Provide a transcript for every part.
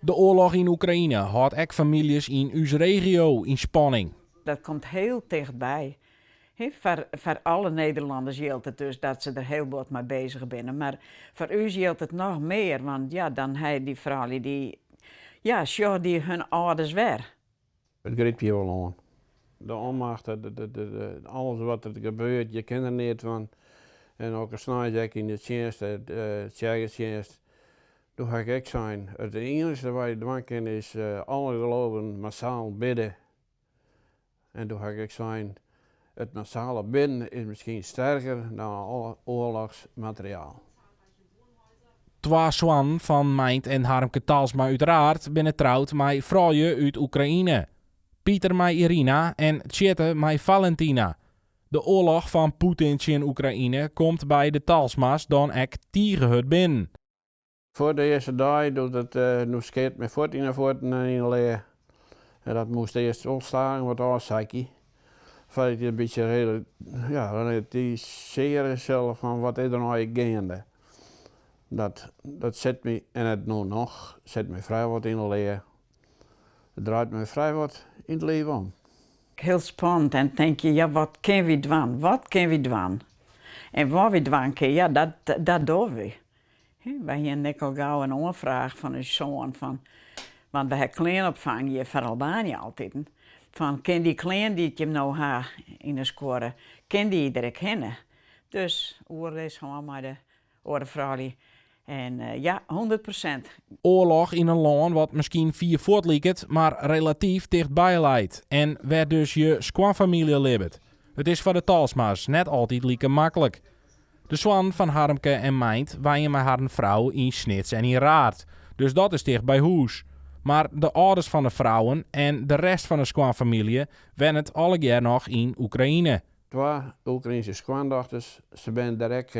De oarloch yn Oekraïne hâldt ek famyljes yn ús regio yn spanning. Dat komt hiel tichtby. Foar alle Nederlanners jildt it dus dat se der hiel bot mei bezich binne. Mar foar ús jildt it noch mear, want ja, dan ha dy froulju dy, ja, sjogge dy hun âlders wer. It grypt je wol oan. De onmacht, alles wat der gebeurt, je kinne der neat fan. En ook sneins ek yn de tsjinst, de tsjerketsjinst, doe ha ik ek sein, it iennichste wat je dwaan kinne is alle gelovigen massaal bidde. En doe ha ik ek sein, it massale bidden is miskien sterker dan alle oarlochsmateriaal. Twa soannen fan Meint en Harmke Talsma út Raard binne troud mei froulju út Oekraïne. Pieter mei Irina en Tjitte mei Valentina. De oarloch fan Poetin tsjin Oekraïne komt by de Talsma's dan ek tige hurd binnen. Foar de earste dei doe't it no skeat my fuort yn 'e fuotten en yn 'e lea. En dat moast earst wol stadich wat ôfsakje foardat je in bytsje ja, relatisearje sille fan wat is der no eigentlik geande. Dat dat sit my, en it no noch, sit my frij wat yn 'e lea. It draait my frij wat yn it liif om. Hiel spannend en tink je, ja wat kinne wy dwaan, wat kinne wy dwaan? En wat wy dwaan kinne, ja dat dat dogge wy. Wy hienen ek al gau in oanfraach fan ús soan fan, want we ha kleanopfang hjir foar Albanië altiten, fan kin dy klean dy't jim no ha yn 'e skuorre, kin dy der ek hinne? Dus oerlis hân mei de oare froulju en ja, 100%. Oarloch yn in lân wat miskien fier fuort liket, mar relatyf tichtby leit en wêr't dus je skoanfamylje libbet. It is foar de Talsma's net altyd like maklik. De soannen fan Harmke en Meint wenje mei harren frou yn Snits en yn Raard, dus dat is ticht by hûs. Mar de âlders fan de frouwen en de rest fan de skoanfamylje wennet allegear noch yn Oekraïne. Twa Oekraïnske skoandochters, se binne dêr ek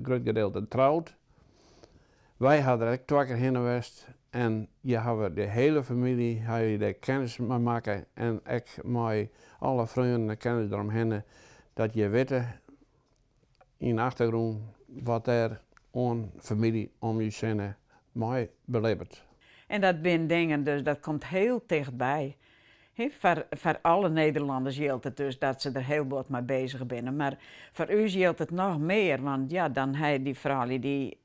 grut gedeelte troud. Wy ha der ek twa kear hinne west en je hawwe de hiele famylje ha je dêr kennis mei makke en ek mei alle freonen en kennis deromhinne dat je witte yn de achtergrûn wat dêr oan famylje om ús hinne mei belibbet. En dat binne dingen, dus dat komt hiel tichtby. Foar alle Nederlanners jildt it dus dat se der hiel bot mei bezich binne. Mar foar ús jildt it noch mear, want ja, dan ha dy froulju dy,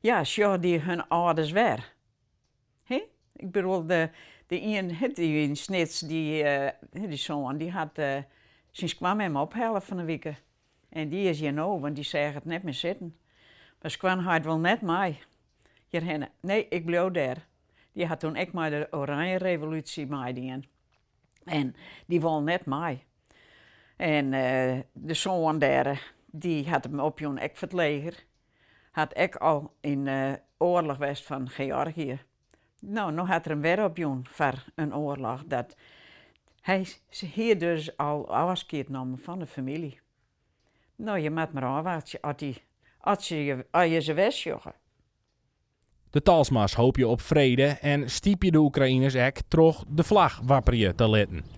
ja, sjogge dy hun âlders wer. Ik bedoel, de, de ien dy yn Snits, dy, dy soan, dy hat syn skoanmem ophelle fan 'e wike. En dy is hjir no, want dy seach it net mear sitten. Mar skoanheit wol net mei hjirhinne. Nee, ik bliuw dêr. Dy hat toen ek mei de Oranje Revolúsje meidien. En dy wol net mei. En de soan dêr, dy hat him opjûn ek foar it leger. Hat ek al yn de oarloch west fan Georgië. No, no hat er him wer opjûn foar in oarloch. Dat hy hie dus al ôfskied nommen fan de famylje. No, je moat mar ôfwachtsje oft dy, oft se je, oft je se wer sjogge. De Talsma's hoopje op frede en stypje de Oekraïners ek troch de flach wapperje te litten.